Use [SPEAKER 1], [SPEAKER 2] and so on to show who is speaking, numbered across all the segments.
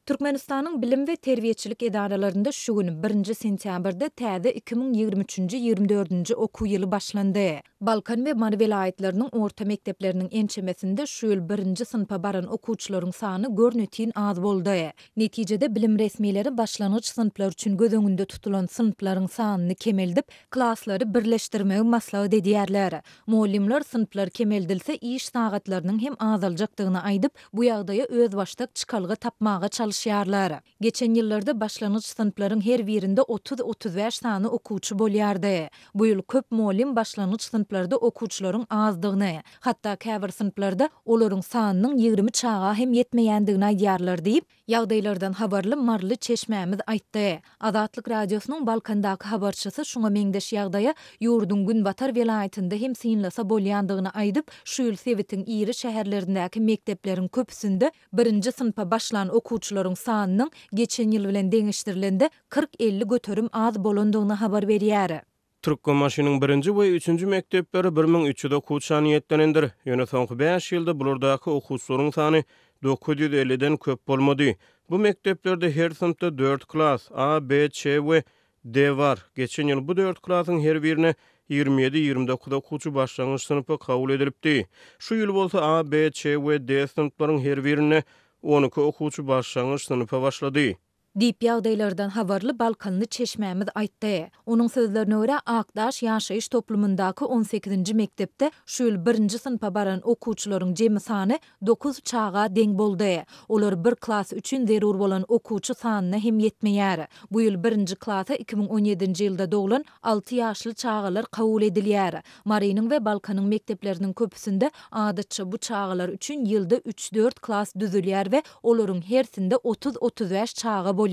[SPEAKER 1] Türkmenistanyň bilim we terbiýeçilik edaralarynda şu gün, birinji sentýabrda täze 2023-nji, 24-nji okuw ýyly başlandy. Balkan we Mary welaýatlarynyň orta mekdepleriniň ençemesinde şu ýyl birinji synpa baran okuwçylaryň sany görnetin az boldy. Netijede, bilim resmileri başlangyç synplar üçin göz öňünde tutulan synplaryň sanyny kemeldip, klaslary birleşdirmegi maslahat edýärler. Mugallymlar synplar kemeldilse iş sagatlarynyň hem azaljakdygyny aýdyp, bu ýagdaýa özbaşdak çykalga tapmaga çalyşýarlar. Geçen ýyllarda başlangyç synplaryň her birinde 30-35 sany okuwçy bolýardy. Bu ýyl köp mugallym başlangyç synplarda okuwçylaryň azdygyny, hatda käbir synplarda olaryň sanynyň 20 çaga hem ýetmeýändigini aýdýarlar diýip, Ýagdaýlardan habarly maryly çeşmämiz aýtdy. Azatlyk Radiosynyň Balkandaky habarçysy şuňa meňzeş ýagdaýa ýurduň günbatar welaýatynda hem synlasa bolýandygyny aýdyp, şu ýyl sebitiň iri şäherlerindäki mekdepleriň köpüsinde birinji synpa başlan okuwçylaryň sanynyň geçen ýyl bilen deňeşdirilende 40-50 göterim az bolandygyny habar berýär.
[SPEAKER 2] Türkmenbaşynyň birinji we üçünji mekdepleri 1300 okuwça niýetlenendir. Ýöne soňky bäş ýylda bulardaky okuwçylaryň sany 950-den köp bolmady. Bu mekdeplerde her synpda dört klas, A, B, Ç we D bar. Geçen ýyl bu dört klasyň her birine 27-29 okuwçy başlangyç synpa kabul edilipdi. Şu ýyl bolsa A, B, Ç we D synplaryň her birinde 12 okuwçy başlangyç synpa başlady.
[SPEAKER 1] Diýip, ýagdaýlardan habarly balkanly çeşmämiz aýtdy. Onuň sözlerine görä, Akdaş ýaşaýyş toplumyndaky on sekizinji mekdepde şu ýyl birinji synpa baran okuwçylaryň jemi sany dokuz çaga deň boldy. Olar bir klas üçin zerur bolan okuwçy sanyna hem ýetmeýär. Bu ýyl birinji klasa 2017-nji ýylda doglan alty ýaşly çagalar kabul edilýär. Marynyň we Balkanyň mekdepleriniň köpüsinde adatça bu çagalar üçin ýylda üç-dört klas düzülýär we olaryň hersinde 30-35 çaga bolýar.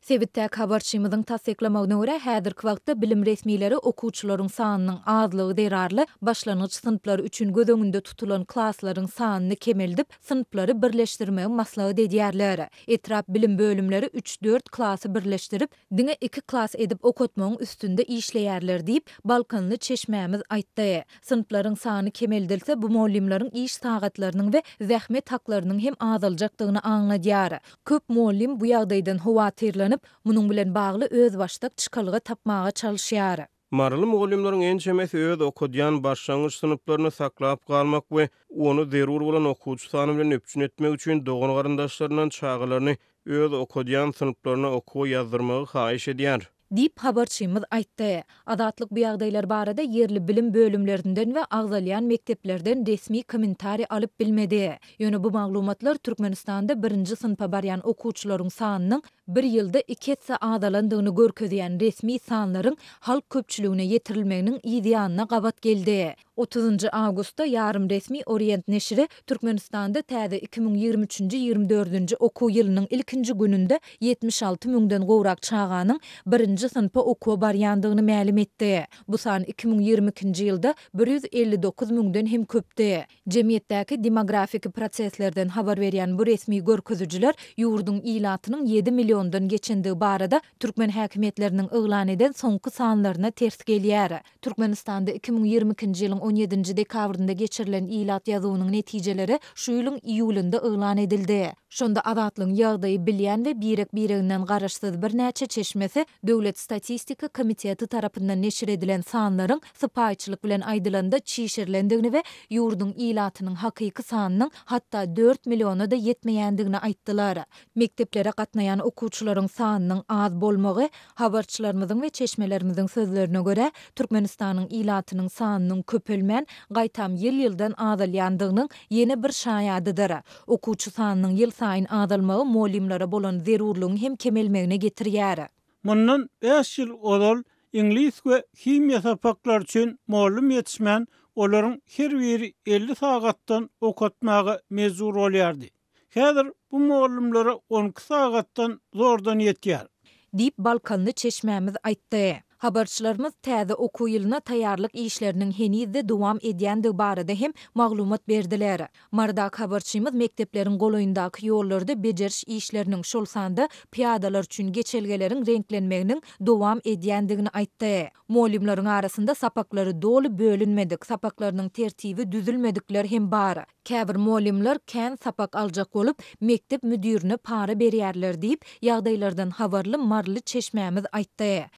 [SPEAKER 1] Sebitdäki habarçymyzyň tassyklamagyna görä, häzirki wagtda bilim resmileri okuwçylaryň sanynyň azlygy zerarly başlangyç synplar üçin göz öňünde tutulan klaslaryň sanyny kemeldip, synplary birleşdirmegi maslahat edýärler. Etrap bilim bölümleri üç-dört klasy birleşdirip, diňe iki klas edip okatmagyň üstünde işleýärler diýip, balkanly çeşmämiz aýtdy. Synplaryň sany kemeldilse, bu mugallymlaryň iş sagatlarynyň we zähmet haklarynyň hem azaljakdygyny aňladýar. Köp mugallym bu ýagdaýdan howatyrlanyp, munuň bilen bagly özbaşdak çykalga tapmaga çalyşýar.
[SPEAKER 2] Maryly mugallymlaryň ençemesi öz okadýan başlangyç synplaryny saklap galmak we ony zerur bolan okuwçy sany bilen üpjün etmek üçin dogan-garyndaşlaryndan çagalaryny öz okadýan synplaryna okuwa ýazdyrmagy haýyş edýär.
[SPEAKER 1] Diýip, habarçymyz aýtdy. Azatlyk bu ýagdaýlar barada ýerli bilim bölümlerinden we agzalýan mekdeplerden resmi kommentariý alyp bilmedi. Ýöne bu maglumatlar Türkmenistanda birinji synpa barýan okuwçylaryň sanynyň bir ýylda iki esse azalandygyny görkezýän resmi sanlaryň halk köpçüligine ýetirilmeginiň yz ýanyna gabat geldi. Otuzynjy awgustda ýarym resmi Orient neşiri Türkmenistanda täze 2023-nji, 24-nji okuw ýylynyň ilkinji gününde 76 müňden gowrak çaganyň birinji synpa okuwa barýandygyny mälim etdi. Bu san 2022-nji ýylda 159 müňden hem köpdi. Jemgyýetdäki demografiki proseslerden habar berýän bu resmi görkezijiler ýurduň ilatynyň ýedi milliondan geçendigi barada türkmen häkimiýetleriniň yglan eden soňky sanlaryna ters gelýär. Türkmenistanda 2022-nji ýylyň on ýedinji dekabrynda geçirilen ilat ýazuwynyň netijeleri şu ýylyň iýulynda yglan edildi. Şonda Azatlygyň ýagdaýy bilýän we birek-bireginden garaşsyz birnäçe çeşmesi Döwlet statistika komiteti tarapyndan neşir edilen sanlaryň sypaýyçylyk bilen aýdylanda çişirilendigini we ýurduň ilatynyň hakyky sanynyň hatda dört milliona-da ýetmeýändigini aýtdylar. Mekdeplere gatnaýan okuwçylaryň sanynyň az bolmagy, habarçylarymyzyň we çeşmelerimiziň sözlerine görä, Türkmenistanyň ilatynyň sanynyň köpelmän, gaýtam ýyl-ýyldan azalýandygynyň ýene bir şaýadydyr. Okuwçy sanynyň ýylsaýyn azalmagy mugallymlara bolan zerurlygyň hem kemelmegine getirýär.
[SPEAKER 3] Mundan bäş ýyl ozal iňlis we himiýa sapaklary üçin mugallym ýetişmän, olaryň her biri 50 sagatdan okatmaga mejbur bolýardy. Häzir bu mugallymlara 12 sagatdan zordan ýetýär.
[SPEAKER 1] Diýip, balkanly çeşmämiz aýtdy. Habarçylarymyz täze okuw ýylyna taýýarlyk işleriniň heniz-de dowam edýändigi barada hem maglumat berdiler. Marydaky habarçymyz mekdepleriň golaýyndaky ýollarda bejeriş işleriniň, şol sanda pyýadalar üçin geçelgeleriň reňklenmeginiň dowam edýändigini aýtdy. Mugallymlaryň arasynda sapaklary doly bölünmedik, sapaklarynyň tertibi düzülmedikler hem bar. Käbir mugallymlar kän sapak aljak bolup, mekdep müdirine para berýärler diýip, ýagdaýlardan habarly maryly çeşmämiz aýtdy.